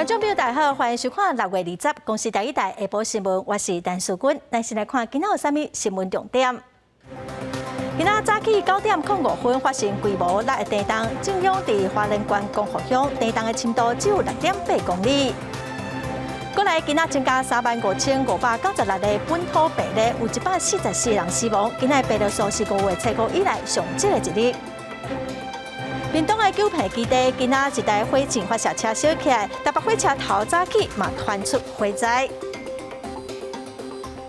觀眾朋友大家好，歡迎收看6月20公視第一台下晡新聞，我是陳淑君。咱先來看今仔有啥物新聞重點。今仔早起9點05分發生規模六的地動，震央佇花蓮縣光復鄉，地動的深度只有6.8公里。過來今仔增加35,596个本土病例，有144人死亡。今仔病例數是5月初五以來上少的一日。屏東的九坪基地今仔一台火箭發射車燒起來，台北火車頭早起嘛傳出火災。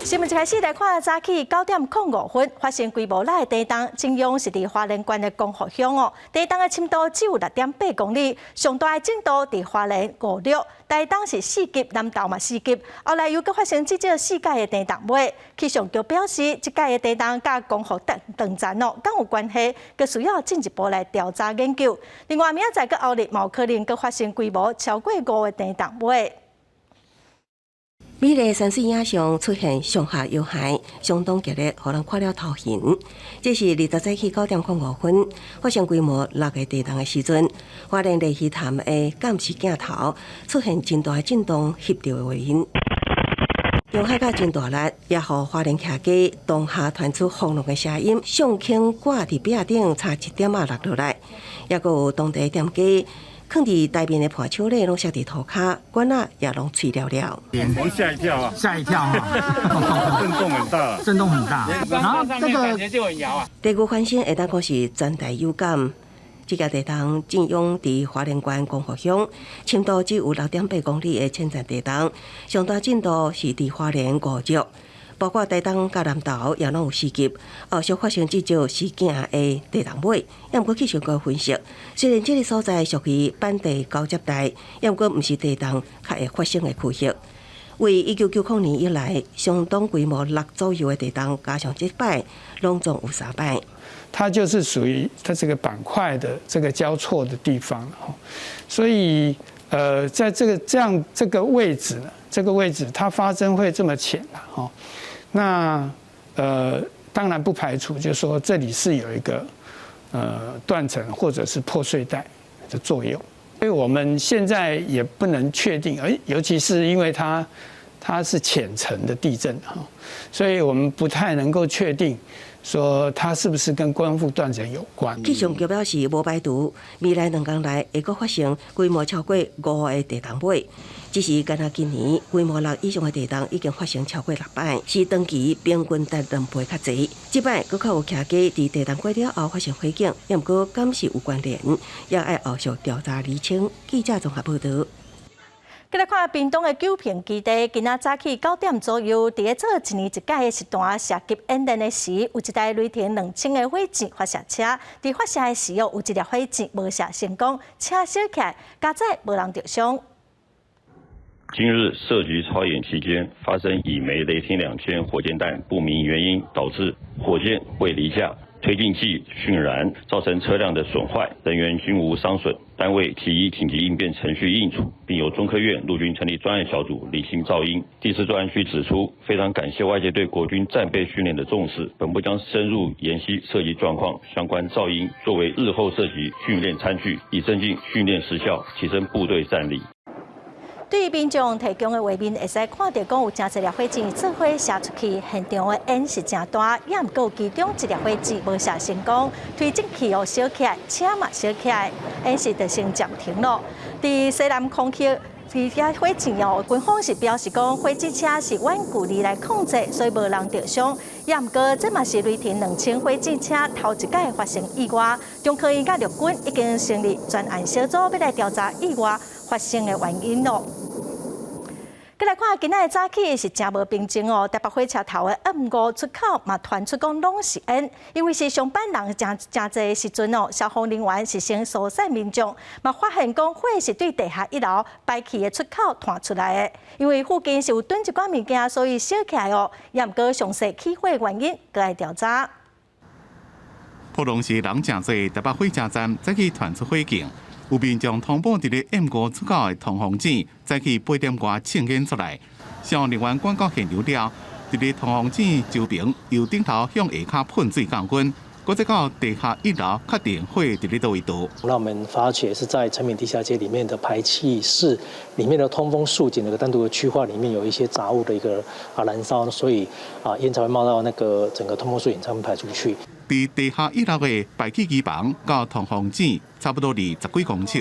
新聞一開始來看，早起9點05分發生規模六的地動，震央是佇花蓮縣的光復鄉哦。地動的深度只有6.8公里，上大的震度佇花蓮五六，台東是4級，南投嘛4級。後來又閣發生至少四擺的地動尾，氣象局表示，這擺的地動佮光復斷斷層哦，敢有關係，閣需要進一步來調查研究。另外，明仔載閣後日嘛有可能閣發生規模超過五的地動尾。美麗山水影像出現上下搖撼，相當激烈，予人看了頭暈。這是20早起9點05分發生規模六个地動的時陣，花蓮鯉魚潭的監視鏡頭出現真大震動翕著的畫面。搖撼甲真大力，也予花蓮徛家當下傳出轟隆的聲音，相框掛佇壁頂，差一點仔落落來，抑閣有當地店家囥佇台面的伴手禮攏摔佇塗跤，罐仔也攏碎了了。我嚇一跳啊！嚇一跳啊！震動很大，震動很大。然後這個感覺就很搖啊。地區反省會當講是全台有感。這个地動震央佇花蓮縣光復鄉，深度只有6.8公里的淺層地動，上大震度是佇花蓮五六。包括台東佮南投也攏有4級，後續發生至少四件的地動尾。抑毋過氣象局分析，雖然這个所在屬於板地交接帶，抑毋過毋是地動較會發生的區域。為1990年以來，相當規模六左右的地動，加上這擺，攏總有三擺。它就是屬於它這個板塊的這個交錯的地方，所以在這個這樣這個位置呢，這個位置它發生會這麼淺哈。那當然不排除，就是說這裡是有一個斷層或者是破碎帶的作用，所以我們現在也不能確定，而尤其是因為它是淺層的地震哈，所以我們不太能夠確定說它是不是跟光復斷層有關。氣象局表示，無排除未來兩工內會閣發生規模超過五个地動尾。只是干焦今年規模六以上的地動已經發生超過六擺，是長期平均達兩倍較濟。這擺閣較有徛家佇地動過了後發生火警，抑毋過敢是有關聯，也愛後續調查釐清。記者綜合報導。繼來看屏東的九坪基地，今仔早起9點左右，佇咧做一年一屆的實彈射擊演練的時，有一台雷霆兩千的火箭發射車，佇發射的時候，有一粒火箭無射成功，車燒起來，佳哉無人著傷。今日射擊操演期間，發生乙枚雷霆兩千火箭彈不明原因導致火箭未離架，推進劑遜燃，造成車輛的損壞，人員均無傷損。單位提依緊急應變程序應處，並由中科院陸軍成立專案小組釐清肇因。第四專案區指出，非常感謝外界對國軍戰備訓練的重視，本部將深入研析射擊狀況相關肇因，作為日後射擊訓練餐具，以增進訓練實效，提升部隊戰力。對於民眾提供的畫面，會使看著講有誠濟粒火箭做伙射出去，現場的煙是誠大，也毋過其中一粒火箭無射成功，推進器哦燒起來，車嘛燒起來，演習就先暫停囉。佇西南空域，佇遐火箭哦，軍方是表示講火箭車是遠距離來控制，所以無人著傷。也毋過這嘛是雷霆兩千火箭車頭一擺發生意外，中科院佮陸軍已經成立專案小組，欲來調查意外發生的原因囉。閣來看，今仔的早起是誠無平靜哦。台北火車頭的M5出口嘛，傳出講攏是煙，因為是上班人誠誠濟的時陣哦。消防人員是先疏散民眾，嘛發現講火是對地下一樓排氣的出口竄出來的。因為附近是有囤一寡物件，所以燒起來哦。也毋過詳細起火原因，閣愛調查。普通時人誠濟，台北火車站早起傳出火警。有民眾通報佇咧 M5出口的通風井，早起8點外衝煙出來，消防人員趕到現場了，佇咧通風井周邊由頂頭向下跤噴水降溫，閣再到地下一樓確定火佇咧佗位度。那我們發覺是在誠品地下街裡面的排氣室裡面的通風豎井那個單獨的區塊裡面有一些雜物的一個燃燒，所以煙才會冒到那個整個通風豎井才會排出去。佇地下一樓的排氣機房到通風井差不多20幾公尺。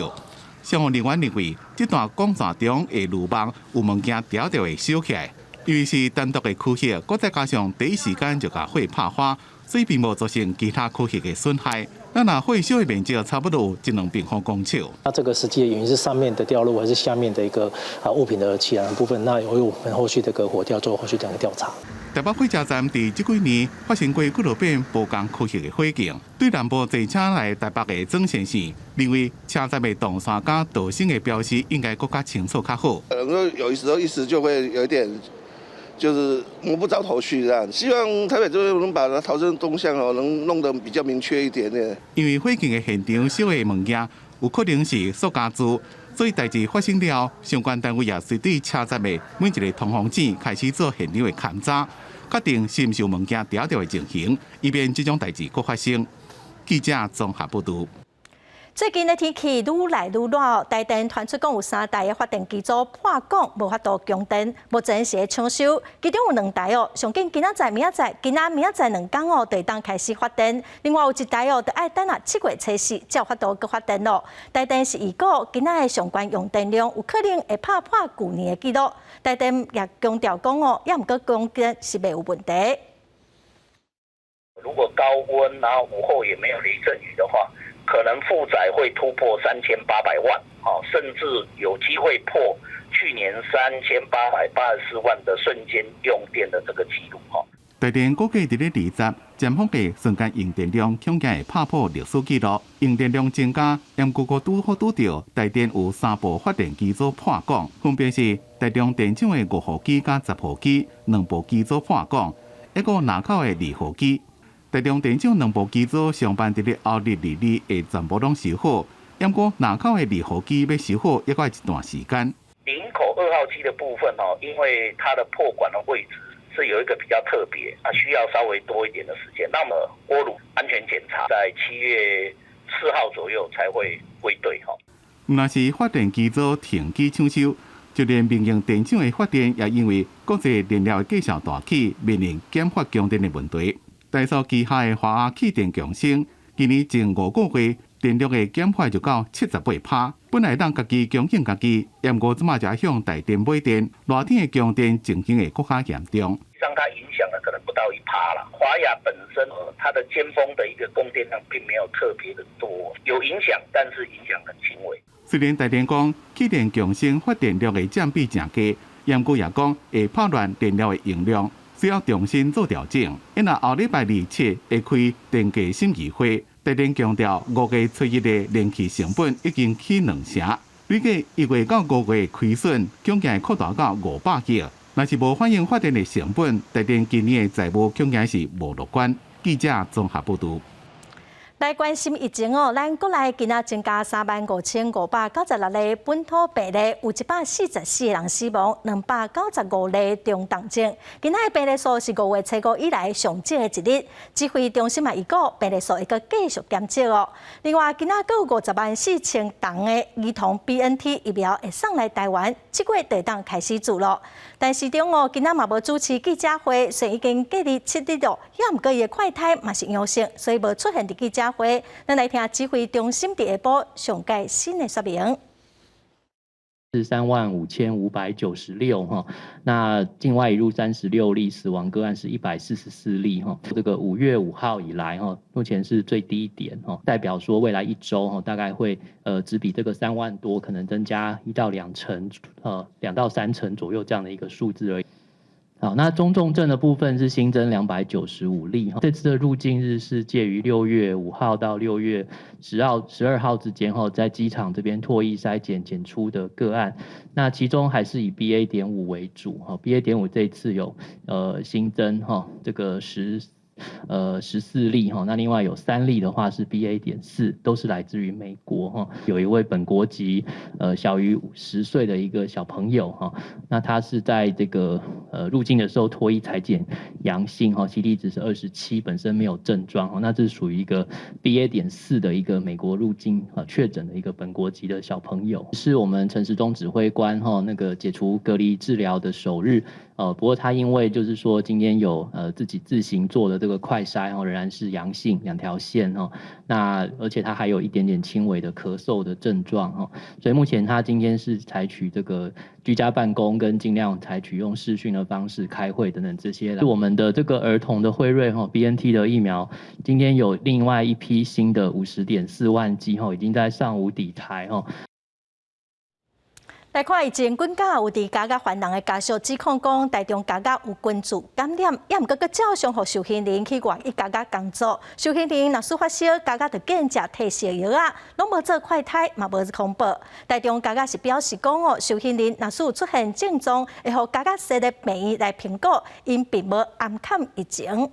消防人員認為，這段管線中的濾網有物件牢牢的燒起來，因為是單獨的區域，閣再加上第一時間就共火拍花，所以並無造成其他區域的損害。那若火燒的面積差不多有一兩平方公尺。那這個實際的原因是上面的掉落，還是下面的一個物品的起燃的部分？那由我們後續這個火調做後續整個調查。台北火車站佇這幾年發生過幾落遍無仝區域的火警，對南部坐車來台北的曾先生認為，車站的動線佮逃生的標識應該閣較清楚較好。可能有時候一時就會有一點，就是摸不着頭緒這樣。希望台北這邊能把逃生動向哦，能弄得比較明確一點點。因為火警的現場燒的物件有可能是塑膠製，所以代誌發生了，相關單位也隨對車站的每一个通風井開始做現場的勘查，確定是毋是有物件牢牢的情形，以免這種代誌閣發生。記者綜合報導。最近的天氣愈來愈熱，台電傳出講有三台的發電機組破管，無法度供電，目前是咧搶修。其中有兩台哦，上緊今仔載、明仔載、今仔明仔載兩工哦，就會當開始發電。另外有一台哦，就愛等啊7月初四才有法度閣發電咯。台電是預估今仔的上懸用電量有可能會拍破舊年的紀錄。台電也強調講哦，猶毋過供電是袂有問題。如果高溫，然後午後也沒有雷陣雨的話，可能負載會突破3800萬，甚至有機會破去年3884萬的瞬間用電的這個記錄。台電估計佇咧20，尖峰的瞬間用電量恐驚會拍破歷史紀錄，用電量增加，毋過閣拄好拄著台電有三部發電機組破管，分別是台中電廠的5號機佮10號機兩部機組破管，一個林口的2號機。台中電廠兩部機組上班佇咧後日2日會全部攏修好，毋過林口的2號機欲修好，猶閣愛一段時間。林口2號機的部分哦，因為它的破管的位置是有一個比較特別，啊，需要稍微多一點的時間。那麼鍋爐安全檢查在7月4號左右才會歸隊吼。毋但是發電機組停機搶修，就連民營電廠的發電也因為國際燃料的價數大起，面臨減發供電的問題。台塑旗下的華亞氣電共生，今年前5個月電力的減發就到78%。本來當家己供應家己，毋過這馬就向台電買電，熱天的供電情形會閣較嚴重。讓它影響了可能不到1趴啦。華亞本身，它的尖峰的一個供電量並沒有特別的多，有影響，但是影響很輕微。雖然台電講氣電共生發電量的佔比誠低，毋過也講會拍亂電料的容量，需要重新做調整。因為後禮拜二七會開電價審議會，台電強調5月初一的燃氣成本已經起兩成，累計1月到5月虧損，恐驚會擴大到500億。若是無反映發電的成本，台電今年的財務恐驚是無樂觀。記者綜合報導。來關心疫情哦，咱國內今仔增加35,596例本土病例，有144個人死亡，295例中重症。今仔的病例數是5月初五以來上少的一日。指揮中心嘛預估病例數會閣繼續減少哦。另外，今仔閣有504,000筒的兒童 BNT 疫苗會送來台灣，這月就會當開始注咯。陳時中哦，今仔嘛無主持記者會，雖然已經隔離7日咯，猶毋過伊的快篩嘛是陽性，所以無出現佇記者會。咱來聽指揮中心佇下晡上蓋新的說明。是35,596哈，那境外移入36例，死亡個案是144例哈。這個5月5號以來哈，目前是最低點哈，代表說未來一周哈，大概會只比這個3萬多可能增加1到2成，2到3成左右這樣的一個數字而已。好，那中重症的部分是新增295例哈。這次的入境日是介於6月5號到6月10號、12號之間哈，在機場這邊唾液篩檢檢出的個案，那其中還是以 BA.5為主哈，BA.5這次有新增哈，這個十14例哈，那另外有3例的話是 BA.4，都是來自於美國哈。有一位本國籍小於10歲的一個小朋友哈，那他是在這個入境的時候唾液採檢陽性哈，CT 值是27，本身沒有症狀哈，那這是屬於一個 BA.4的一個美國入境啊確診的一個本國籍的小朋友，是我們陳時中指揮官哈那個解除隔離治療的首日。不過他因為就是說今天有自己自行做的這個快篩哦，仍然是陽性兩條線哦，那而且他還有一點點輕微的咳嗽的症狀哦，所以目前他今天是採取這個居家辦公跟盡量採取用視訊的方式開會等等這些。我們的這個兒童的輝瑞哈 BNT 的疫苗，今天有另外一批新的50.4萬劑哈，已經在上午抵台哦。來看疫情，滾假有佇監獄犯人的家屬指控講，台中監獄有群聚感染，猶毋過閣照常予受刑人去外役監獄工作。受刑人若是發燒，監獄就建食退燒藥仔，攏無做快篩，嘛無通報。台中監獄是表示講哦，受刑人若是有出現症狀，會予監獄設立病院來評估，𪜶並無掩蓋疫情。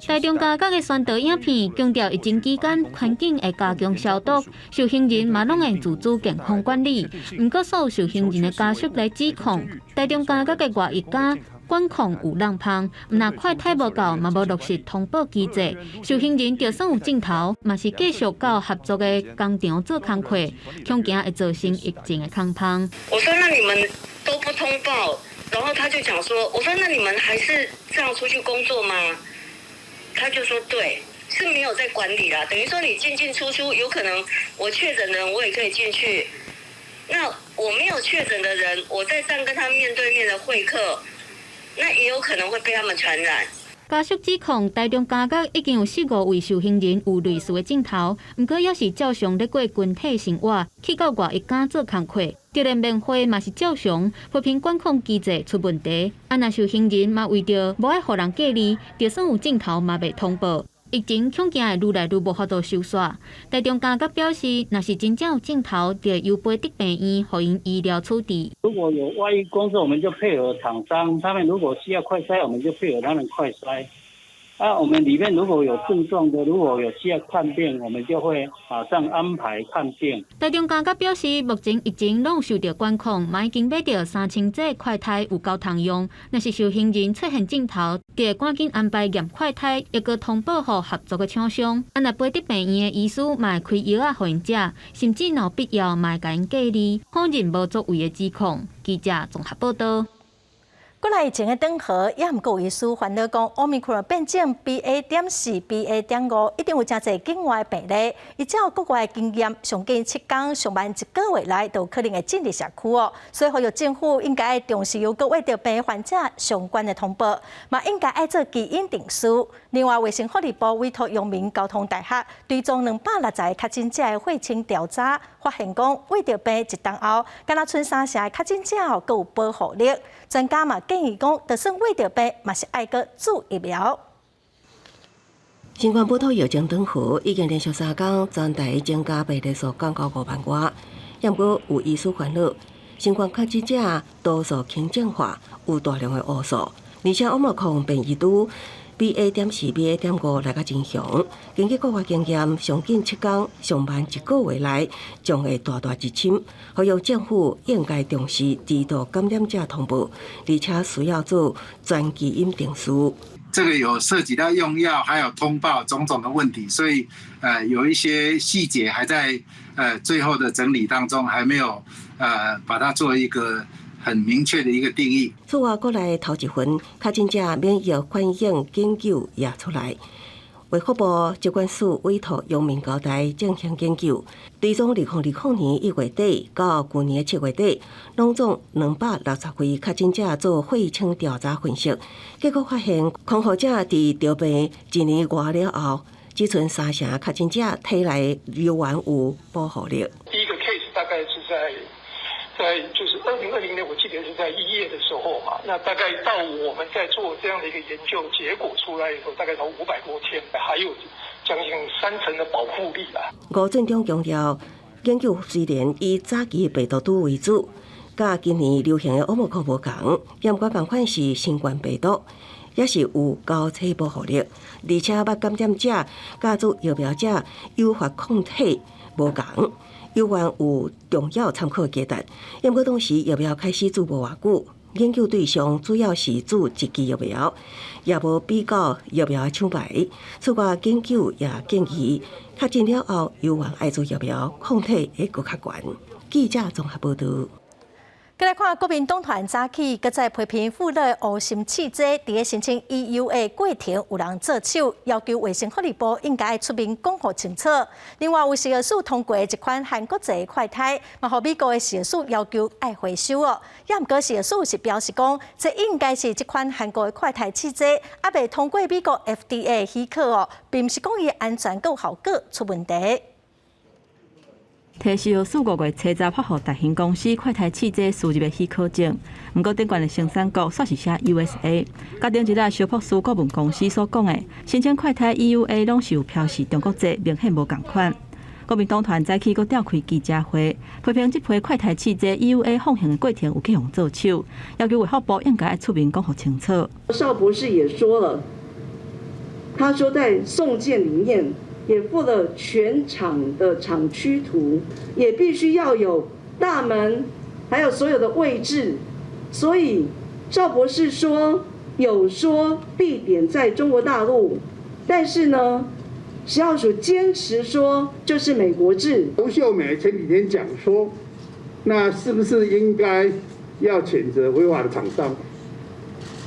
台中監獄的宣導影片強調，疫情期間環境會加強消毒，受刑人嘛攏會自主健康管理。毋過，所有受刑人的家屬來指控，台中監獄的外役監管控有漏縫，毋但快篩無夠，嘛無落實通報機制。受刑人就算有鏡頭，嘛是繼續到合作的工廠做工課，恐驚會造成疫情的空芳。我說那你們都不通報，然後他就講說，我說那你們還是這樣出去工作嗎？他就說對，是沒有在管理啦，等於說你進進出出，有可能我確診的人我也可以進去，那我沒有確診的人，我在上跟他面對面的會客，那也有可能會被他們傳染。家屬指控台中監獄已經有15位受刑人有類似的鏡頭，毋過猶是照常咧過群體生活，去到外役監做工課，就連面會嘛是照常，批評管控機制出問題。啊，若受刑人嘛為著無愛予人隔離，就算有鏡頭嘛袂通報。疫情恐驚會愈來愈無法度收煞。台中監獄表示，若是真正有鏡頭，就由飛得病院，予𪜶醫療處置。如果有外役工作，我們就配合廠商；他們如果需要快篩，我們就配合他們快篩。啊，我們裡面如果有症狀的，如果有需要看病，我們就會馬上安排看病。台中監獄表示，目前疫情攏受著管控，嘛已經買著3000劑快篩有夠通用。若是受刑人出現症頭，就會趕緊安排驗快篩，抑閣通報予合作的廠商。啊，若飛得病院的醫師嘛會開藥仔予𪜶食，甚至若有必要嘛會共𪜶隔離，否認無作為的指控。記者綜合報道。國內疫情的轉好，猶毋過有醫師煩惱講，奧密克戎變種 BA.4、BA.5一定有誠濟境外病例。依照國外的經驗，上緊7天上慢一個月內就可能會進入社區哦。所以呼籲政府應該重視由閣未著病患者相關的通報，嘛應該愛做基因定序。另外，衛生福利部委託陽明交通大學追蹤260個確診者的血清調查，發現講未著病一冬後，敢若賰三成的確診者哦，閣有保護力。專家嘛建議講，就算未著病，嘛是愛閣注疫苗。新冠本土疫情轉好，已經連續3工全台增加病例數降到5萬外。猶毋過有醫師煩惱，新冠確診者多數輕症化，有大量的烏數，而且奧密克戎變異株 BA.4、BA.5來甲真強。根據國外經驗，上緊7工，上慢一個月內將會大大入侵。呼籲政府應該重視指導感染者通報，而且需要做全基因定序。這個有涉及到用藥，還有通報種種的問題，所以有一些細節還在最後的整理當中，還沒有把它做一個很明確的一個定義。此外，國內頭一份確診者免疫反應研究也出來，衛福部疾管署委託陽明交大進行研究，追蹤2020年1月底到舊年7月底，攏總260位確診者做血清調查分析，結果發現康復者佇著病一年外了後，只賰三成確診者體內猶原有保護力。第一個 case 大概是在就是2020年，我記得是在1月的時候嘛。那大概到我們在做這樣的一個研究結果出來以後，大概到500多天，還有將近三成的保護力啦。吳振中強調，研究雖然以早期病毒株為主，佮今年流行的奧密克戎無仝，猶毋過仝款是新冠病毒。也是有交叉保護力，而且捌感染者佮注疫苗者誘發抗體無仝，猶原有重要參考價值。毋過當時疫苗開始注無偌久，研究對象主要是注一劑疫苗，也無比較疫苗的廠牌。此外，研究也建議確診了後，猶原愛注疫苗，抗體會閣較懸。記者綜合報導。閣來看國民黨團早起，閣再批評富樂烏心試劑，佇咧申請 EUA 過程有人做手，要求衛生福利部應該出面講予清楚。另外，有食藥署通過一款韓國製的快篩，嘛予美國的食藥署要求愛回收哦。也毋過食藥署是表示講，這應該是這款韓國的快篩試劑，猶未通過美國 FDA 許可哦，並毋是講伊安全佮效果出問題。提食藥署5月初十發予大興公司快篩試劑輸入的許可證，毋過頂懸的生產國煞是寫 USA。佮頂一日蕭博士顧問公司所講的，申請快篩 EUA 攏是有標示中國製，明顯無仝款。國民黨團早起閣召開記者會，批評這批快篩試劑 EUA 放行的過程有去予做手，要求衛福部應該愛出面講予清楚。邵博士也說了，他說在送件裡面，也附了全廠的廠區圖，也必須要有大門，還有所有的位置。所以趙博士說有說地點在中國大陸，但是呢，食藥署堅持說就是美國製。劉秀美前幾天講說，那是不是應該要譴責違法的廠商？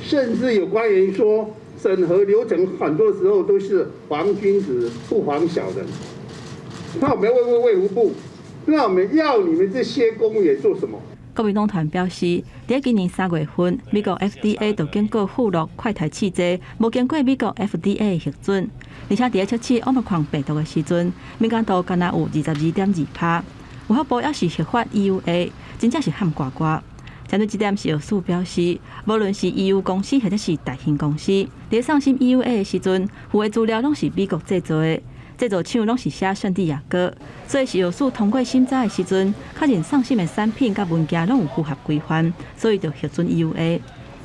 甚至有官員說，審核流程很多時候都是防君子不防小人。那我們要問問衛福部，那我們要你們這些公務員做什麼？國民黨團表示，佇今年3月份，美國 FDA 就警告富樂快篩試劑無經過美國 FDA 核准，而且佇咧測試奧密克戎病毒的時陣，敏感度干焦有22.2%。衛福部猶是核發 EUA，真正是譀呱呱。針對這點，食藥署表示，無論是 EU 公司或者是大興公司，佇送審 EUA 的時陣，附的資料攏是美國製造的，製造廠攏是寫聖地亞哥，所以食藥署通過審查的時陣，確認送審的產品佮文件攏有符合規範，所以就核准 EUA。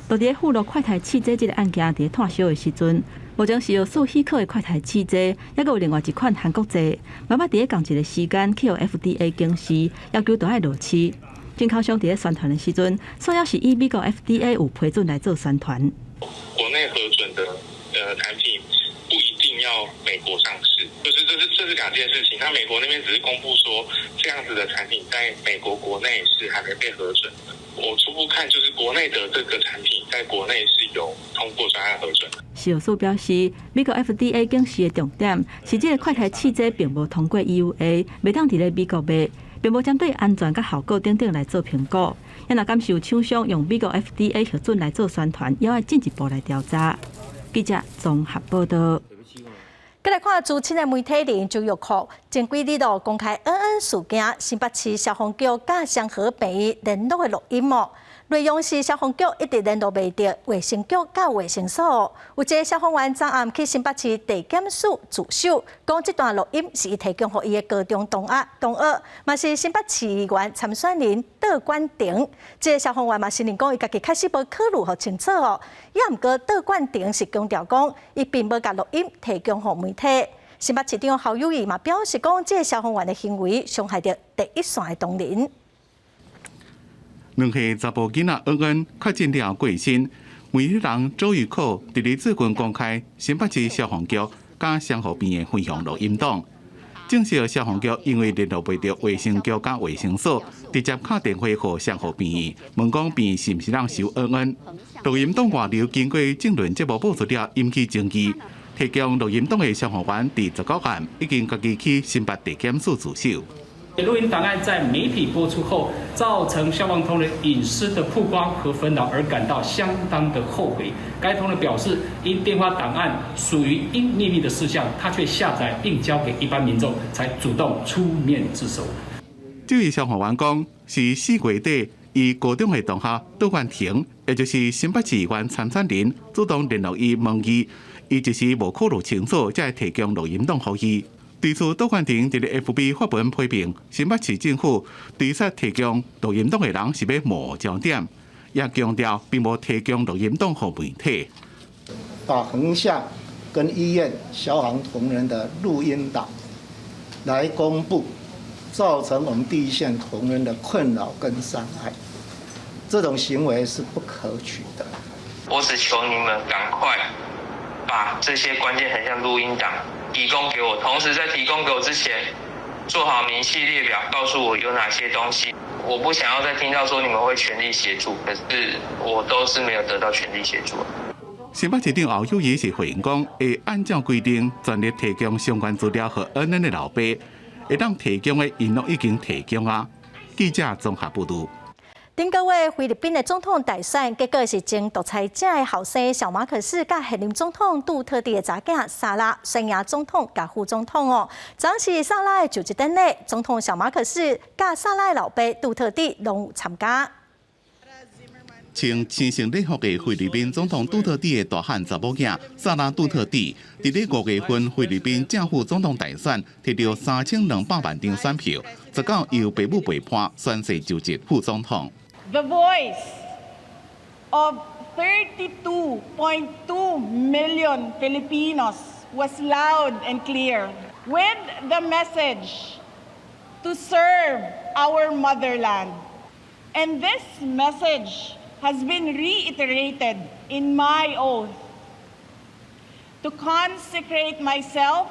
佇咧富樂快篩試劑這个案件佇咧炭燒的時陣，目前食藥署許可的快篩試劑，猶閣有另外一款韓國製，嘛捌佇咧仝一个時間去予 FDA 警示，要求都愛落市。進口商佇咧宣傳的時陣，主要是以美國 FDA 有批准來做宣傳。國內核准的產品不一定要美國上市，就是這是兩件事情。那美國那邊只是公布說，這樣子的產品在美國國內是還沒被核准的。我初步看就是國內的這個產品在國內是有通過專案核准的。食藥署表示，美國 FDA 警示的重點是這个快篩試劑並無通過 EUA，袂當佇咧美國賣。並無針對安全佮效果等等來做評估。若敢是有廠商用美國 FDA 核准來做宣傳，猶愛進一步來調查。記者綜合報導。閣來看資深的媒體人周玉蔻，前幾日就公開恩恩事件，新北市消防局佮雙和病院聯絡的錄音哦。內容是消防局一直聯絡袂著衛生局佮衛生所，有一个消防員昨暗去新北市地檢署自首，講這段錄音是伊提供予伊的高中同學，同學嘛是新北市議員參選人杜冠廷。這个消防員嘛承認講，伊家己確實無考慮予清楚哦。也毋過杜冠廷是強調講，伊並無共錄音提供予媒體。新北市長侯友宜嘛表示講，這个消防員的行為傷害著第一線的同仁。兩歲查埔囡仔恩恩確診了過身，媒體人周玉蔻佇咧最近公開新北市消防局佮雙和病院分享錄音檔，證實消防局因為聯絡袂著衛生局佮衛生所，直接敲電話予雙和病院，問講病院是毋是通收恩恩。錄音檔外流經過政論節目播出了，引起爭議。提供錄音檔的消防員佇19號已經家己去新北地檢署自首。錄音檔案在媒體播出後，造成消防同仁隱私的曝光和紛擾，而感到相當的後悔。該同仁表示，因電話檔案屬於應秘密的事項，他卻下載並交給一般民眾，才主動出面自首。這位消防員講，是4月底，伊高中的同學杜冠廷，也就是新北市議員參選人，主動聯絡伊問伊，伊就是無考慮清楚，才會提供錄音檔予伊。對此，杜冠廷佇咧 FB 發文批評新北市政府對說提供錄音檔的人是欲模糊焦點，也強調並無提供錄音檔予媒體。把橫向跟醫院消防同仁的錄音檔來公布，造成我們第一線同仁的困擾跟傷害，這種行為是不可取的。我只求你們趕快把這些關鍵橫向錄音檔提供給我，同時在提供給我之前，做好明細列表，告訴我有哪些東西。我不想要再聽到說你們會全力協助，可是我都是沒有得到全力協助。新北市長侯友宜是回應講，會按照規定全力提供相關資料予恩恩的老爸，會當提供的𪜶攏已經提供啊。記者綜合報導。頂個月菲律賓的總統大選結果是前獨裁者的後生小馬可仕佮現任總統杜特蒂的查囝薩拉選贏總統佮副總統哦。昨是薩拉的就職典禮，總統小馬可仕佮薩拉的老爸杜特蒂攏有參加。穿青色禮服的菲律賓總統杜特蒂的大漢查某囝薩拉杜特蒂，佇咧5月份菲律賓正副總統大選，摕著3200萬張選票，19由爸母陪伴宣誓就職副總統。 The voice of 32.2 million Filipinos was loud and clear with the message to serve our motherland. And this message has been reiterated in my oath to consecrate myself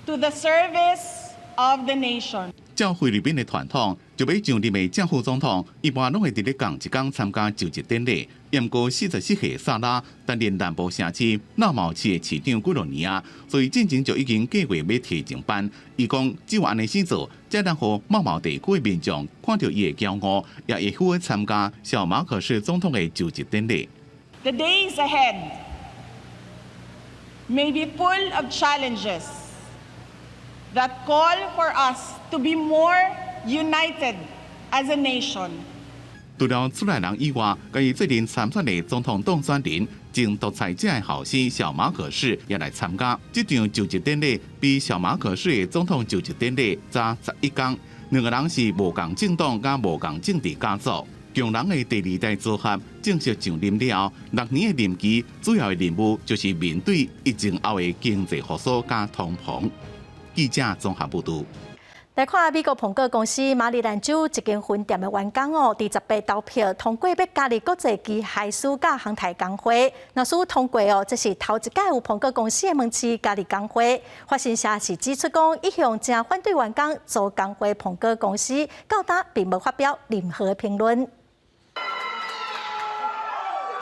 to the service of the nation. 照菲律賓的傳統，就欲上任的正副總統，一般攏會佇咧仝一工參加就職典禮。毋過44歲薩拉擔任南部城市淖毛市的市長幾落年啊，所以進前就已經計劃欲提前班。伊講只有按呢先做，才能予淖毛地區的民眾看著伊的驕傲，也會赴參加小馬可仕總統的就職典禮。 The days ahead may be full of challenges that call for us to be more united as a nation. 除了厝內人以外，佮伊做陣參選的總統當選人、前獨裁者的後生小馬可仕也來參加。這場就職典禮比小馬可仕的總統就職典禮早11工。兩個人是無仝政黨佮無仝政治家族。強人的第二代組合正式上任了後，6年的任期主要的任務就是面對疫情後的經濟復甦佮通膨。記者綜合報導。來看美國蘋果公司馬里蘭州一間分店的員工哦，佇18投票通過欲加入國際機械師佮航太工會。若是通過哦，這是頭一擺有蘋果公司的門市加入工會。法新社是指出講，一向誠反對員工組工會蘋果公司，到今並無發表任何評論。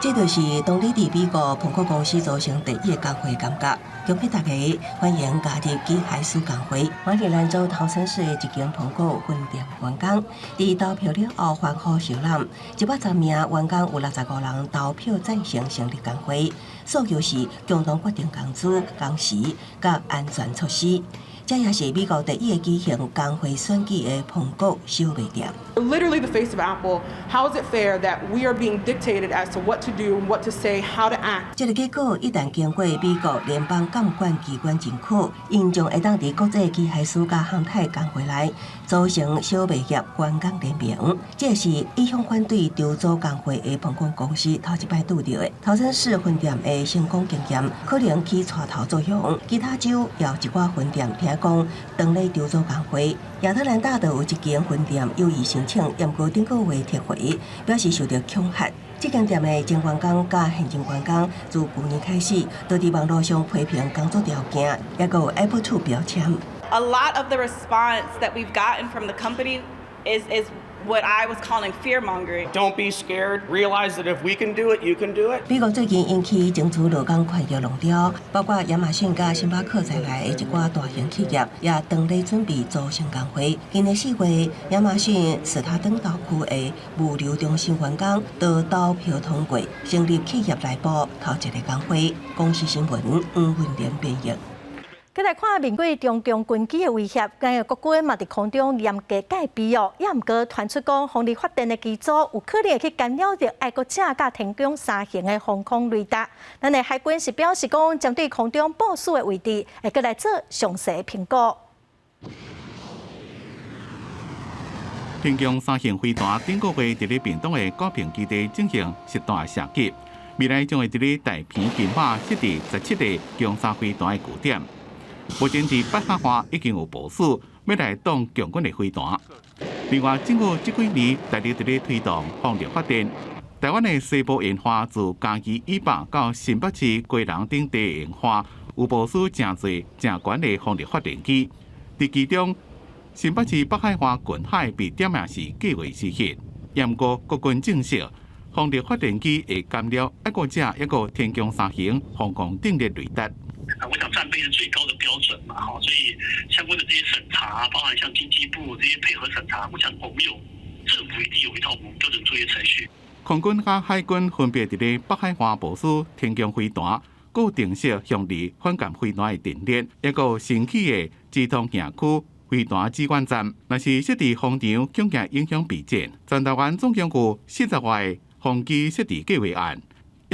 這就是當地佇美國蘋果公司組成第一個工會感覺，恭喜大家歡迎加入機械師工會。馬里蘭州頭城市的一間蘋果分店員工，佇投票了後歡呼相攬，110名員工有65人投票贊成成立工會，訴求是共同決定工資、工時佮安全措施。這也是美國第一个舉行工會選舉的蘋果小賣店。 Literally the face of Apple. How is it fair that we are being dictated as to what to do, what to say, how to act? 這个結果一旦經過美國聯邦監管機關認可，𪜶將會當佇國際機械師佮航太工會內組成小賣業員工聯盟。這是一向反對籌組工會的蘋果公司頭一擺拄著的。頭城市分店的成功經驗可能起帶頭作用，其他州也有一寡分店聽講當咧籌組工會。亞特蘭大就有一間分店有意申請，毋過頂個月撤回，表示受著恐嚇。這間店的前員工佮現任員工自舊年開始，都佇網路上批評工作條件，抑閣有 Apple 2標籤。 A lot of the response that we've gotten from the company is what I was calling fear mongering. Don't be scared. Realize that if we can do it, you can do it. 美國最近引起爭取勞工權益浪潮，包括亞馬遜佮星巴克在內的一寡大型企業，也當咧準備組成工會。今年4月，亞馬遜史塔登島區的物流中心員工都投票通過，成立企業內部頭一个工會。公視新聞黃文玲編譯。閣來看面對中共軍機的威脅，咱的國軍嘛佇空中嚴格戒備哦。也毋過傳出講，風力發電的機組有可能會去干擾著愛國者佮天弓三型的防空雷達。咱的海軍是表示講，針對空中部署的位置，會閣來做詳細評估。天弓三型飛彈頂個月佇咧屏東的高屏基地進行實彈射擊。未來將會佇咧大坪金馬設置17個共三飛彈的據點。目前佇北海岸已經有部署，欲來擋共軍的飛彈。另外，政府這幾年大力佇咧推動風力發電。台灣的西部沿岸自嘉義以北到新北市基隆等地沿岸，有部署誠濟誠懸的風力發電機。佇其中，新北市北海岸近海被點名是計畫之一。毋過國軍證實，風力發電機會干擾愛國者抑閣天弓三型防空陣列雷達。啊，我想戰備是最高的標準嘛，哈，所以相關的這些審查，包含像經濟部這些配合審查，我想我們有政府一定有一套我們標準作業程序。空軍佮海軍分別佇咧北海岸部署天弓飛彈，閣定設向離反艦飛彈的陣列，抑閣新起的直通營區飛彈指揮站。若是設置風場，恐驚影響備戰。全台灣總共有40外個風機設置計劃案，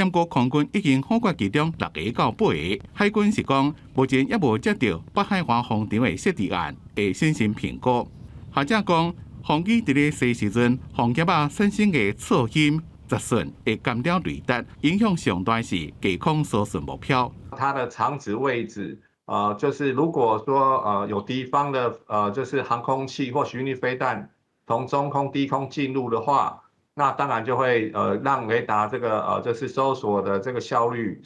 毋過空軍已經否決其中六個到八個。海軍是講，目前猶無接著北海岸風場的設置案，會審慎評估。學者講，風機佇咧飛時陣，風葉仔產生的噪音、雜訊會干擾雷達，影響上大是低空搜尋目標。它的廠址位置，就是如果說有敵方的就是航空器或巡弋飛彈從中空低空進入的話，那當然就會讓雷達這個就是搜索的這個效率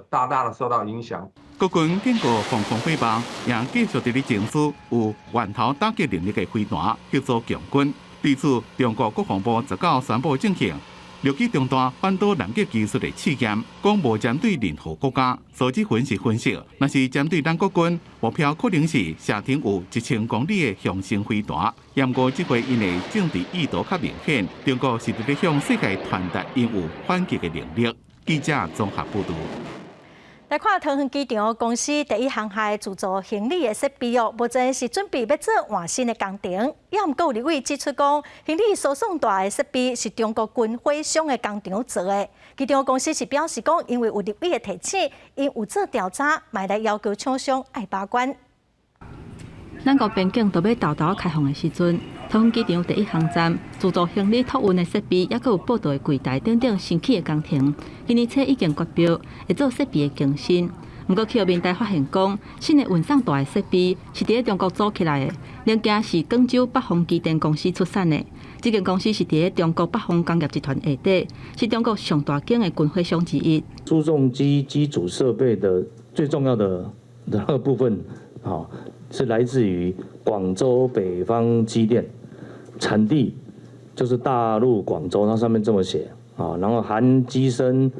大大的受到影響。國軍經過防空火網，也繼續佇咧爭取有源頭打擊能力的飛彈協助共軍。對此，中國國防部19宣布進行六機中段反導攔截技術的試驗，講無針對任何國家。蘇志雲是分析，若是針對咱國軍目標，可能是射程有1000公里的雄升飛彈。毋過這回𪜶的政治意圖較明顯，中國是佇咧向世界傳達𪜶有反擊的能力。記者綜合報導。來看桃園機場公司第一航廈自助行李的設備哦，目前是準備欲做換新的工程。也毋過立委指出講，行李輸送帶的設備是中國軍火商的工廠做的。機場公司是表示講，因為有立委的提醒，𪜶有做調查，嘛來要求廠商愛把關。咱國邊境都欲沓沓開放的時陣，桃園機場第一航站自助行李託運的設備，抑閣有報到的櫃台等等新起的工程，今年初已經決標，會做設備的更新。毋過去予面台發現講，新的運送帶的設備是佇咧中國組起來的，零件是廣州北方機電公司出產的。這間公司是佇咧中國北方工業集團下底，是中國上大間的軍火商之一。輸送機機組設備的最重要的那個部分，啊，是來自於廣州北方機電，產地就是大陸廣州，它上面這麼寫啊，然後含機身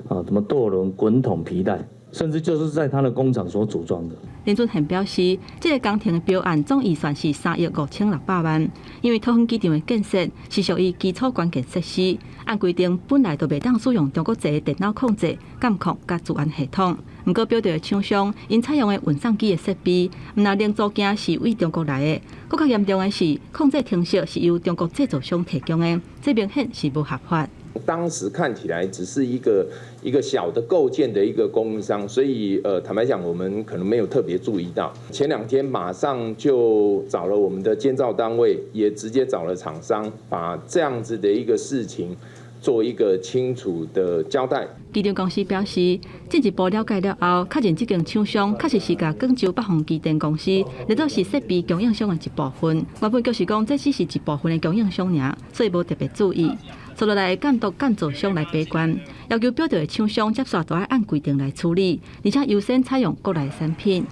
啊，什麼舵輪、滾筒、皮帶，甚至就是在他的工廠所組裝的。林俊憲表示，這個工程的標案總預算是3億5600萬，因為桃園機場的建設是屬於基礎關鍵設施，按規定本來就袂當使用中國製的電腦控制、監控佮資安系統。毋過標著的廠商𪜶採用的運送機的設備，毋但零組件是對中國來的，閣較嚴重的是控制程式是由中國製造商提供的，這明顯是無合法。當時看起來只是一個一個小的構件的一個供應商，所以坦白講，我們可能沒有特別注意到。前兩天馬上就找了我們的監造單位，也直接找了廠商，把這樣子的一個事情做一個清楚的交代。機場公司表示，進一步了解了後，確認這間廠商確實是共廣州北方機電公司列做是設備供應商的一部分。原本就是講這只是一部分的供應商爾，所以無特別注意。接落來監督建造商來把關，要求標著的廠商接續都愛按規定來處理，而且優先採用國內產品。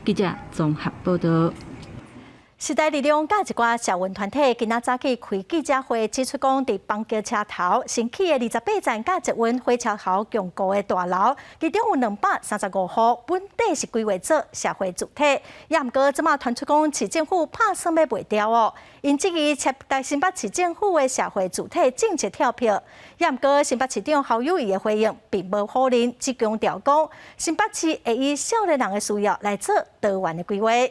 記者綜合報導。時代力量佮一寡社運團體今仔早起開記者會，指出講，佇板橋車頭新起的28站佮捷運火車頭共構的大樓，其中有235戶，本底是規劃做社會住宅，也毋過這馬傳出講市政府拍算欲賣掉哦。𪜶質疑新北市政府的社會住宅政策跳票，也毋過新北市長侯友宜的回應並無否認，只強調講新北市會以少年人的需要來做多元的規劃。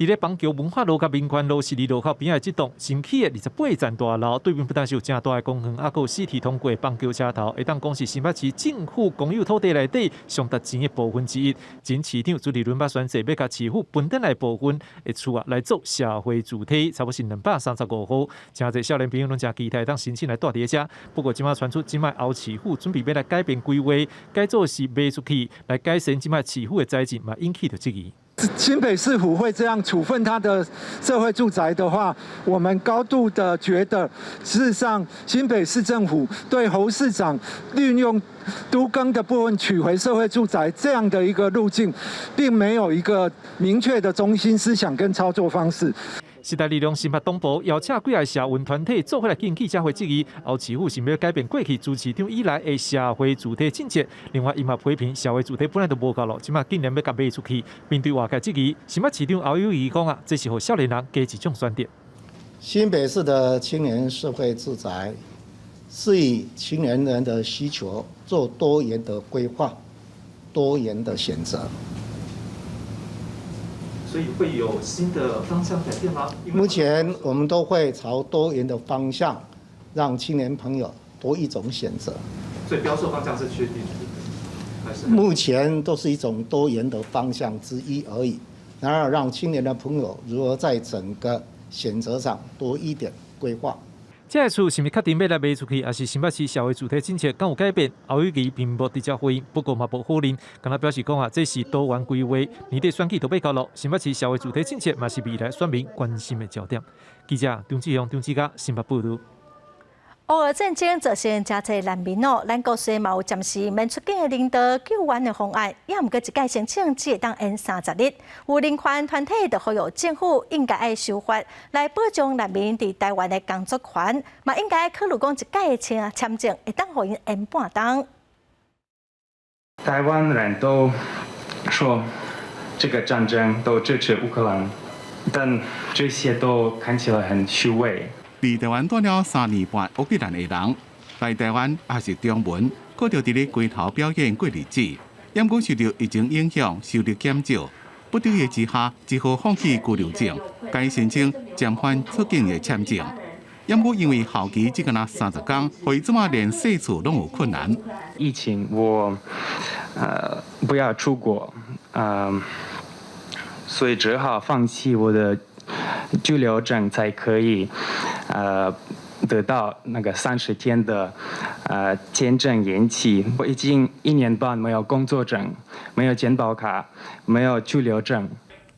佇咧板橋文化路佮民權路十字路口邊仔這棟新起的28層大樓，對面不但是有誠大的公園，猶閣有四鐵通過板橋車頭，會當講是新北市政府公有土地內底上值錢的部分之一。前市長朱立倫捌宣誓欲共市府分轉來部分的厝啊來做社會住宅，差不多是235戶。誠濟少年朋友攏誠期待當申請來蹛佇咧遮。不過這馬傳出，這擺侯市府準備欲來改變規劃，改做是賣出去，來改善這擺市府的財政，嘛引起著質疑。新北市府會這樣處分他的社會住宅的話，我們高度的覺得，事實上新北市政府對侯市長運用都更的部分取回社會住宅這樣的一個路徑，並沒有一個明確的中心思想跟操作方式。時代力量新北黨部邀請幾个社運團體做伙來進記者會質疑，侯市府是欲改變過去朱市長以來的社會住宅政策。另外，伊嘛批評社會住宅本來就無夠囉，這馬竟然欲共賣出去。面對外界質疑，新北市長侯友宜講啊，這是予少年人加一種選擇。新北市的青年社會住宅是以青年人的需求做多元的規劃、多元的選擇。所以會有新的方向改變嗎？目前我們都會朝多元的方向，讓青年朋友多一種選擇。所以標售方向是確定的，還是？目前都是一種多元的方向之一而已。然而，讓青年的朋友如何在整個選擇上多一點規劃。這个厝是毋是確定欲來賣出去，抑是新北市社會住宅政策敢有改變？侯友宜並無直接回應，不過嘛無否認，敢若表示講啊，這是多元規劃，年底選舉就欲到囉，新北市社會住宅政策嘛是未來選民關心的焦點。記者張志雄、張志嘉新北報導。烏俄戰爭造成誠濟難民哦，咱國雖嘛有暫時免出境的人道救援的方案，也毋過一擺申請只會當延30日。有人權團體就呼籲政府應該愛修法來保障難民佇台灣的工作權，嘛應該考慮講一擺的簽簽證會當予𪜶延半冬。台灣人都說這個戰爭都支持烏克蘭，但這些都看起來很虛偽。佇台灣蹛了3年半，烏克蘭的人來台灣學習中文，閣著佇咧街頭表演過日子。毋過受著疫情影響，收入減少，不得已之下，只好放棄居留證，改申請暫緩出境的簽證。毋過因為效期只干焦30工，予伊這馬連踅厝攏有困難。疫情我不要出國，所以只好放棄我的居留證，才可以得到那個30天的簽證延期。我已經一年半沒有工作證，沒有健保卡，沒有居留證。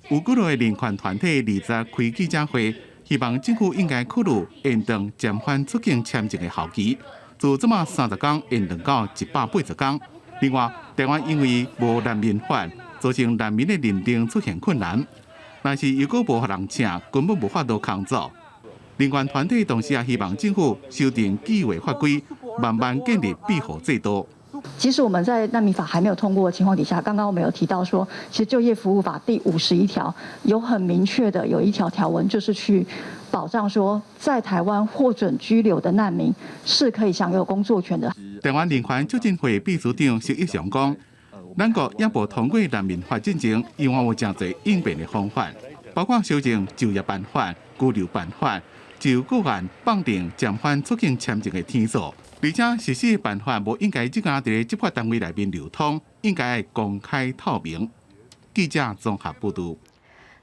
有幾个人權團體20開記者會，希望政府應該考慮延長暫緩出境簽證的效期，自這馬30工延長到180工。另外，台灣因為無難民法，造成難民的認定出現困難。若是又閣無予人請，根本無法度工作。人權團體同時也希望政府修訂既有法規，慢慢建立庇護制度。其實我們在難民法還沒有通過的情況底下，剛剛我們有提到說，其實就業服務法第51條有很明確的有一條條文，就是去保障說，在台灣獲准居留的難民是可以享有工作權的。台灣人權促進會秘書長石一雄講，咱國猶無通過難民法進前，依然有誠濟應變的方法，包括修正就業辦法、居留辦法、就個案綁定暫緩出境簽證的天數，而且實施辦法無應該只干佇咧執法單位內面流通，應該公開透明。記者綜合報導。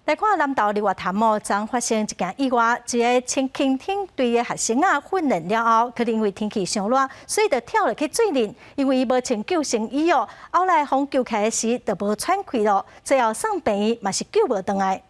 來看南投日月潭哦，昨發生一件意外，一个潛輕艇隊的學生仔訓練了後，可能因為天氣傷熱，所以就跳落去水裡。因為伊無穿救生衣哦，後來予救起來時就無喘氣囉，最後送病院嘛是救無轉來。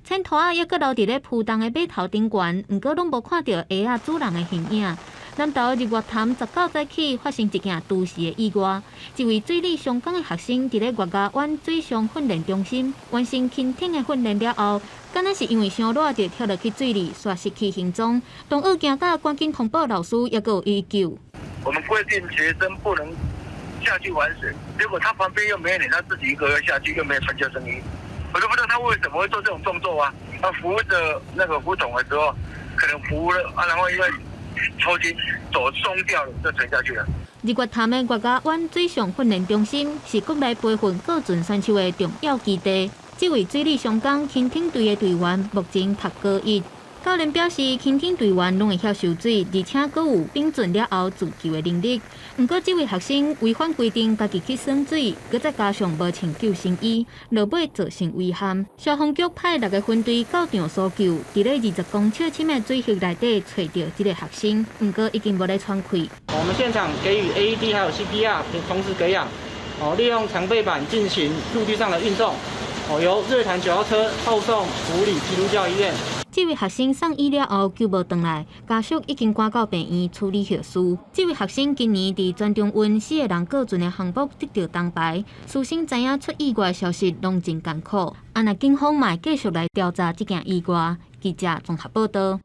淺塗仔猶閣留佇咧浮動的碼頭頂懸，毋過攏無看著鞋仔主人的形影。南投日月潭19早起發生一件都市的意外，一位水里雙江的學生佇咧月牙灣水上訓練中心完成輕艇的訓練了後，敢若是因為傷熱就跳落去水裡，煞失去行蹤。同學驚甲趕緊通報老師，猶閣有伊救。我們規定學生不能下去玩水，結果他旁邊又沒人，他自己一個人下去，又沒有穿救生衣，我都不知道他為什麼會做這種動作啊！他扶着那個浮筒的時候，可能浮了啊，然後因為抽筋，手鬆掉了，就沉下去了。日月潭的月牙灣水上訓練中心是國內培訓個人選手的重要基地。這位水里雙江輕艇隊的隊員目前讀高一。教練表示，輕艇隊員攏會曉泅水，而且閣有平準了後自救的能力。毋過，這位學生違反規定，家己去耍水，閣再加上無穿救生衣，落尾造成遺憾。消防局派六个分隊到場搜救，佇咧20公尺深的水域內底揣著這个學生，毋過已經無咧喘氣。我們現場給予 AED 還有 CPR，同時給氧，哦，利用長背板進行陸地上的運送，哦，由瑞潭九號車後送埔里基督教醫院。這位學生送醫了後救無轉來，家屬已經趕到病院處理後事。這位學生今年佇全中運四个人過船的項目得著銅牌，師生知影出意外消息攏真艱苦。啊，若警方嘛會繼續來調查這件意外。記者綜合報道。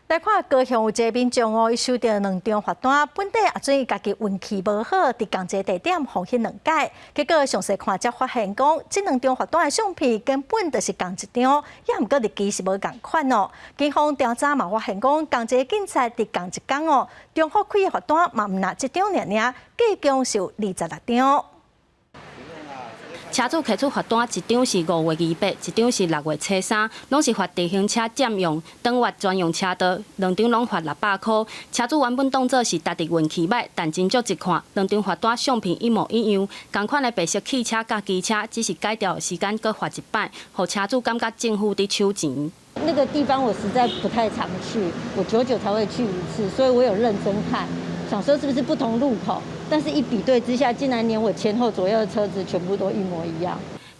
來看高雄有一个民眾哦，伊收著兩張罰單，本底阿準伊家己運氣無好，佇仝一个地點予彼兩改，結果詳細看才發現講，這兩張罰單的相片根本就是仝一張，也毋過日期是無仝款哦。警方調查嘛發現講，仝一个警察佇仝一工哦，重複開的罰單嘛毋若這張爾爾，計共是有26張。車主提出罰單，一張是5月28，一張是6月初3，攏是罰自行車佔用轉彎專用車道，兩張攏罰600箍。車主原本當作是家己運氣䆀，但斟酌一看，兩張罰單相片一模一樣，仝款的白色汽車佮機車，只是改掉的時間閣罰一擺，予車主感覺政府佇搶錢。那個地方我實在不太常去，我久久才會去一次，所以我有認真看，想說是不是不同路口。但是，一比對之下，竟然連我前後左右的車子全部都一模一樣。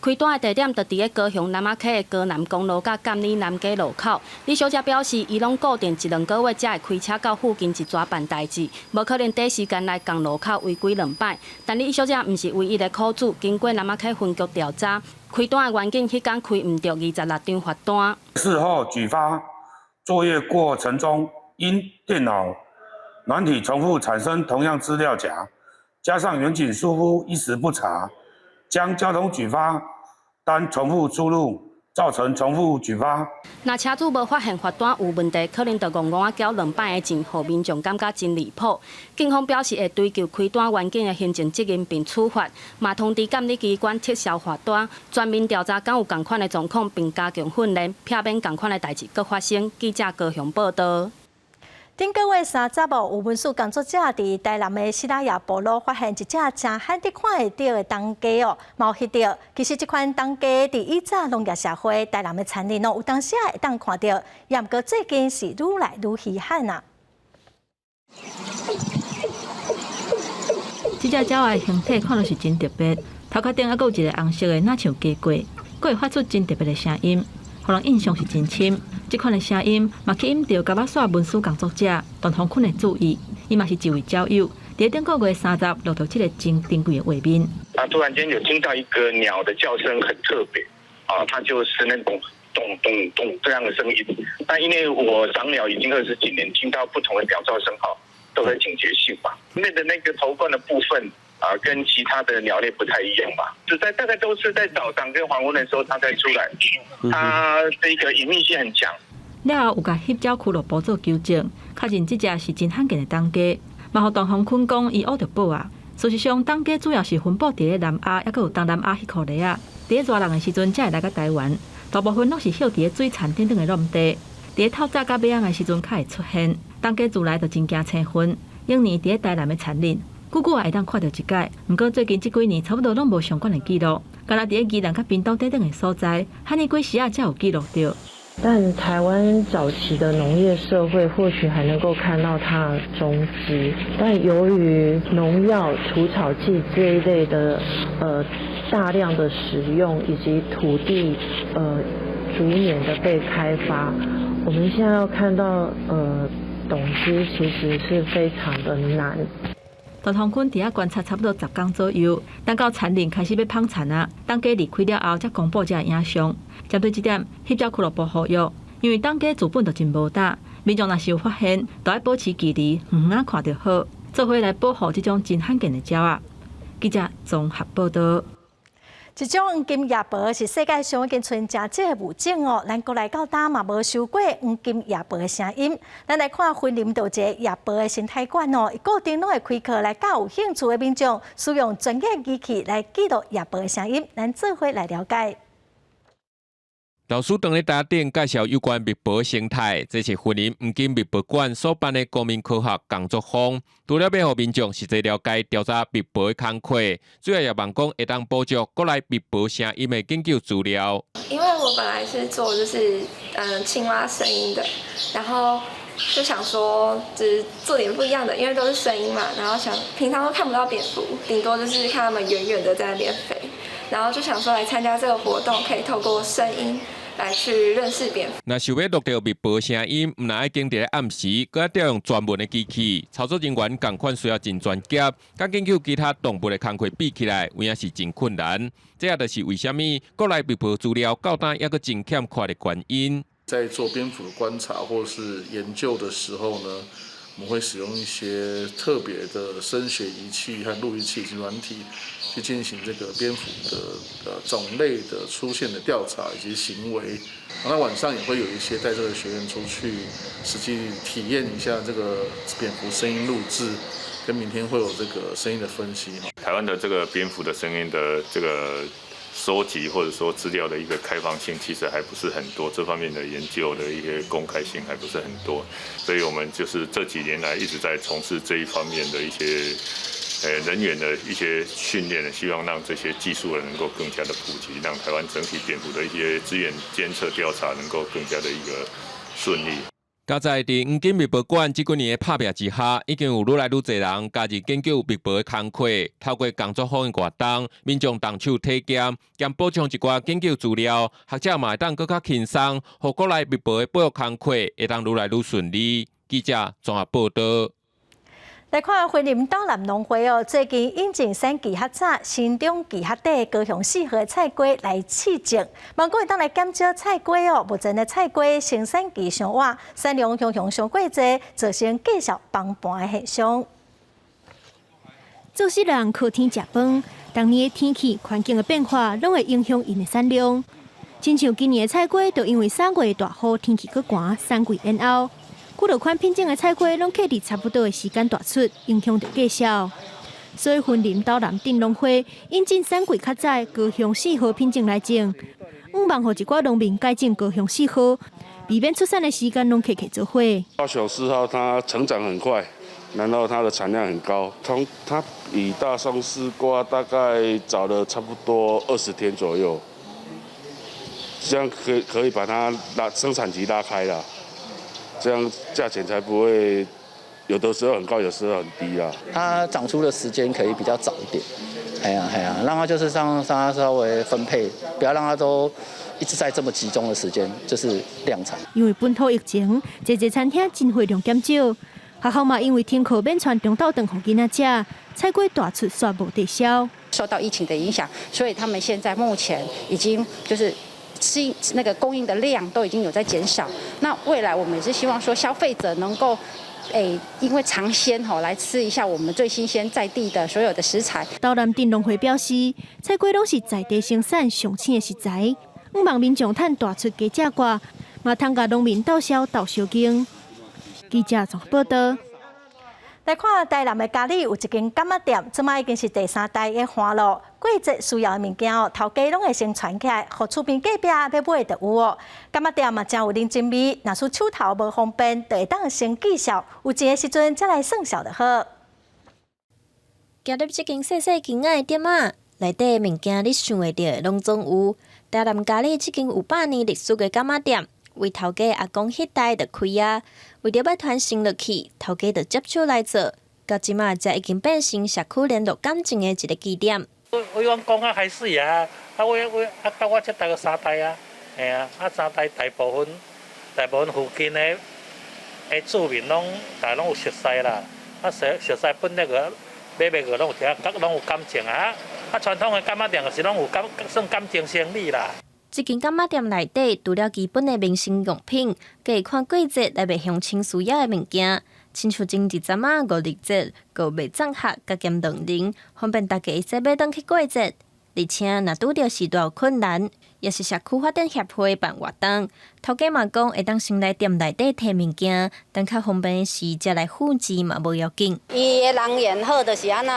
開單的地點就佇咧高雄南仔溪的高南公路佮監理南街路口。李小姐表示，伊攏固定一兩個月才會開車到附近一逝辦代誌，無可能短時間內仝路口違規兩擺。但李小姐毋是唯一的苦主，經過南仔溪分局調查，開單的員警彼工開毋著26張罰單。事後舉發作業過程中，因電腦軟體重複產生同樣資料夾。加上員警疏忽一時不察，將交通舉發單重複輸入，造成重複舉發。若車主無發現罰單有問題，可能就戇戇仔繳兩擺的錢，予民眾感覺真離譜。警方表示會追究開單員警的行政責任並處罰，嘛通知監理機關撤銷罰單，全面調查敢有仝款的狀況，並加強訓練，避免仝款的代誌閣發生。記者高雄報道。頂個月30號，有文史工作者佇台南的西拉雅部落發現一隻誠罕得看會著的東雞哦，嘛翕著。其實這款東雞佇以早農業社會台南的田林哦，有當時也會當看著，也毋過最近是愈來愈稀罕啊。這隻鳥仔的形體看著是真特別，頭殼頂猶閣有一个紅色的，若像雞冠，閣會發出真特別的聲音，予人印象是真深。這款的聲音嘛吸引著蛤仔山文史工作者陳鴻坤的注意，伊嘛是一位鳥友，佇頂個月30錄著這个真珍貴的畫面。啊！突然間有聽到一個鳥的叫聲，很特別，啊，它就是那種咚咚咚這樣的聲音。但因為我賞鳥已經20幾年，聽到不同的鳥叫聲，哈，都會警覺性嘛。那個頭冠的部分啊，跟其他的鳥類不太一樣嘛。就在大概都是在早上跟黃昏的時候，它才出來。它這個隱秘性很強。了後有共翕鳥俱樂部做求證，確認這隻是真罕見的東雞，嘛予陳鴻坤講伊挖著寶啊。事實上，東雞主要是分布佇咧南亞，猶閣有東南亞彼箍塊仔。佇咧熱人的時陣，才會來到台灣。大部分攏是歇佇咧水田等等的挵地。佇咧透早佮尾暗的時陣較會出現。東雞自來就真驚青雲，往年佇咧台南的田林，久久也會當看著一擺。毋過最近這幾年，差不多攏無相關的記錄。干焦佇咧宜蘭佮屏東等等的所在，罕呢幾時仔才有記錄著。但台灣早期的農業社會或許還能夠看到它的蹤跡，但由於農藥、除草劑這一類的大量的使用，以及土地逐年的被開發，我們現在要看到董雞其實是非常的難。陳鴻坤佇遐觀察差不多10工左右，等到田林開始欲麭田啊，東雞離開了後，才公布這个影像。針對這點，翕鳥俱樂部呼籲，因為東雞自本就真無膽，民眾若是有發現，就愛保持距離，遠遠仔看就好，做伙來保護這種真罕見的鳥仔。記者綜合報道。這種黃金夜菢是世界上已經賰誠少的物種哦，咱國內到今嘛無收過黃金夜菢的聲音。咱來看雲林就有一个夜菢的生態館哦，伊固定攏會開課來教有興趣的民眾使用專業儀器來記錄夜菢的聲音。咱做伙來了解。老師當咧台頂介紹有關蜜婆生態，這是雲林黃金蜜婆館所辦的公民科學工作坊。除了欲予民眾實際了解調查蜜婆的工課，主要也望講會當補足國內蜜婆聲音的研究資料。因為我本來是做就是青蛙聲音的，然後就想說就是做點不一樣的，因為都是聲音嘛，然後想平常都看不到蝙蝠，頂多就是看他們遠遠的在那邊飛，然後就想說來參加這個活動，可以透過聲音來去認識蝙蝠。若想欲錄著蜜婆聲音，毋但愛揀佇咧暗時，閣愛調用專門的機器，操作人員仝款需要真專業，佮研究其他動物的工課比起來，有影是真困難。這也就是為啥物國內蜜婆資料到今猶閣真欠缺的原因。在做蝙蝠的觀察或是研究的時候呢，我們會使用一些特別的聲學儀器和錄音器及軟體，去進行這個蝙蝠的種類的出現的調查以及行為。那晚上也會有一些帶這個學員出去實際體驗一下這個蝙蝠聲音錄製，跟明天會有這個聲音的分析。台灣的這個蝙蝠的聲音的這個收集或者說資料的一個開放性其實還不是很多，這方面的研究的一些公開性還不是很多，所以我們就是這幾年來一直在從事這一方面的一些人員的一些訓練，希望讓這些技術能夠更加的普及，讓台灣整體蝙蝠的一些資源監測調查能夠更加的一個順利。加在佇黃金蜜婆館這幾年的拍拚之下，已經有愈來愈濟人加入研究蜜婆的工課。透過工作坊的活動，民眾動手體驗，兼補充一寡研究資料，學者嘛會當閣較輕鬆，予國內蜜婆的保育工課會當愈來愈順利。記者綜合報道。來看雲林斗南農會哦，最近引進產期較早、生長期較短的高雄四號的菜瓜來試種，望講會當來減少菜瓜哦，目前的菜瓜生產期傷晚，產量雄雄傷過濟，造成價數崩盤的現象。做事人靠天食飯，當年的天氣環境的變化，攏會影響𪜶的產量。親像今年的菜瓜，就因為三月大雨，天氣閣寒，產季延後。幾落款品種的菜瓜攏卡佇差不多的時間大出，影響著價數。所以雲林斗南鎮農會引進產季較早高雄四號品種來種，向望予一寡農民改種高雄四號，避免出產的時間攏卡卡做伙。高雄四號它成長很快，然後它的產量很高，從它比大松絲瓜大概早了差不多20天左右，這樣可以把它拉生產期拉開了。這樣價錢才不會有的時候很高，有時候很低啊。它長出的時間可以比較早一點，哎呀哎呀，讓它就是讓它稍微分配，不要讓它都一直在這麼集中的時間，就是量產。因為本土疫情，濟濟餐廳進貨量減少，學校嘛因為停課免傳中晝頓予囡仔食，菜瓜大出煞無地銷。受到疫情的影響，所以他們現在目前已經就是。是那個供應的量都已經有在減少。那未來我們也是希望說消費者能夠，因為嘗鮮吼來吃一下我們最新鮮在地的所有的食材。斗南鎮農會表示，菜瓜攏是在地生產上鮮的食材，向望民眾趁大出加價掛，嘛通共農民鬥銷鬥相經。記者綜合報道。來看台南的佳里有一間柑仔店，這擺已經是第三代的販路。過節需要的物件哦，頭家攏會先傳起來，予厝邊隔壁欲買就有哦。柑仔店嘛誠有人情味，若是手頭無方便，就會當先寄數，有錢的時陣才來算數就好。行入這間細細間仔的店仔，內底物件你想會著的攏總有。台南佳里這間有100年歷史的柑仔店，為頭家阿公彼代就開啊，為著欲傳承落去，頭家就接手來做，到這馬才已經變成社區聯絡感情的一个據點。為阮講較開始啊，啊我我啊到我這代閣三代啊，嘿啊，啊三代大部分大部分附近的的住民攏大攏有熟似啦，啊熟熟似本來個買賣個攏有聽，攏有感情啊，啊傳統的柑仔店就是攏有感算感情生意啦。這間柑仔店內底，除了基本的民生用品，閣會看季節來賣鄉親需要的物件，親像前一陣仔五日節，閣有賣粽盒佮鹹卵仁，方便大家會使買轉去過節。而且若拄著時代困難，也是社區發展協會辦活動，頭家嘛講會當先來店內底提物件，等較方便時才來付錢嘛無要緊。伊的人緣好就是按怎，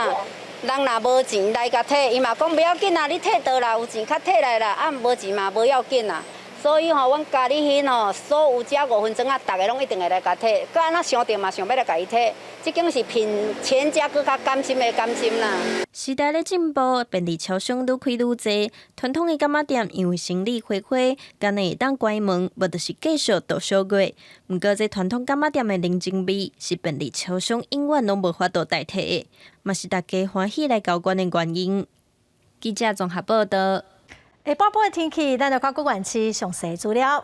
人若無錢來共提，伊嘛講無要緊啊，你提倒啦，有錢較提來啦，啊無錢嘛無要緊啊。所以吼，阮佳里興吼，所有遮五分庄仔，逐个攏一定會來共提，閣按怎想著嘛，想欲來共伊提。這間是貧全家閣較甘心的甘心啦。時代咧進步，便利超商愈開愈濟，傳統的柑仔店因為生理花花，干焦會當關門，無就是繼續度小月。毋過，這傳統柑仔店的人情味，是便利超商永遠攏無法度代替的，嘛是大家歡喜來交關的原因。記者綜合報導。下半晡的天氣，咱來看各縣市詳細資料。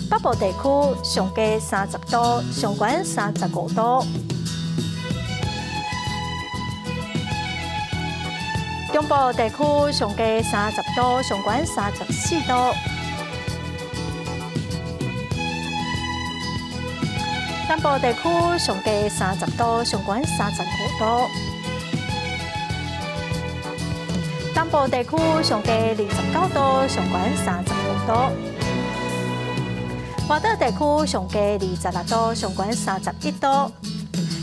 北部地區上低30度，上懸35度。中部地區上低30度，上懸34度。南部地區上低30度，上懸35度。東部地區上低29度，上懸35度。外島地區上低26度，上懸31度。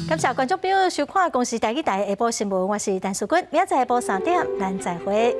感謝觀眾朋友收看公視台語台下晡新聞，我是陳淑君，明仔載下晡3點，咱再會。